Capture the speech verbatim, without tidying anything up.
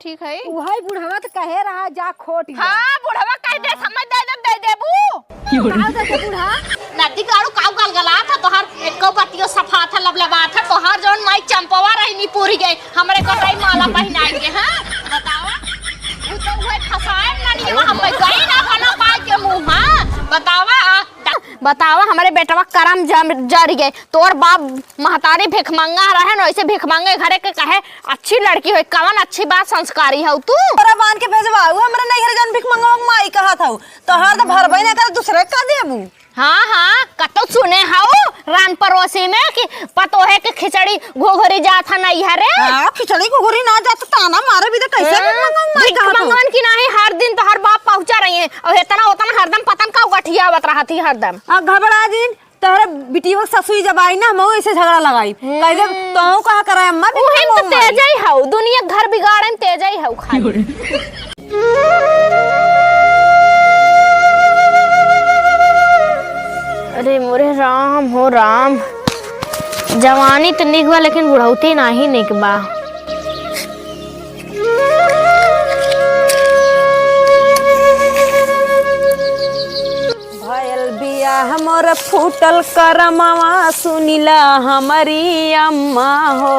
ठीक है। उहइ बुढ़वा त कहे रहा, जा खोट ले। हाँ, बुढ़वा कह दे, समय दे दे, दे देबू। का दे दे बूढ़ा? नदी काड़ू काऊ गलगलात है तोहार, एको बतियो सफात है, लबलबात है तोहार, जौन माई चंपवा रही नी पूरी गई, हमरे कटाई माला पहिनाई के, हाँ? बतावा। उ तो उहे फसाए ना नी, हम गई ना खाना पाए के मुँह, हाँ? बतावा, आ, बतावा, हमरे बेटवा करम जम-, जर गए। तोर बाप महतारी भिखमंगा रहे न, वैसे भिखमंगे घरे के कहे अच्छी लड़की होई, कवन अच्छी बात संस्कारी हऊ तू। तोरा बांध के भेजवाऊ, हमरा नैहर जौन भिखमंगवा के माई कहत हऊ, तोहार तो भरबे ना करे, दूसरे का देबू? हाँ, हाँ, कतौ सुने हऊ रान पड़ोसी में कि पतोहे के खिचड़ी घुघरी जात ह नैहरे। हाँ, खिचड़ी घुघरी ना जात, ताना मारे भी तो कैसे हाँ, भिखमंगवा के माई कहत हऊ? भिखमंगवन की नाही, हर दिन तोहर बाप पहुँचा रही है, और इतना उतना हरदम पतन का गठियावत रहत ही हरदम। आ, घबरा जिन, तोहरे बिटिया के ससुई जब आई ना, हमहू ऐसे झगड़ा लगाई। कह दे, हम्म। तोहू कहा करे अम्मा, उहे में तो तेजई हऊ, दुनिया घर बिगाड़े में तेजई हऊ खाली। अरे मोरे राम हो राम, जवानी तो निक बा, लेकिन बुढ़ौती नाही निक बा। भयल बियाह मोर फूटल करमवा, सुनिला हमरी अम्मा हो।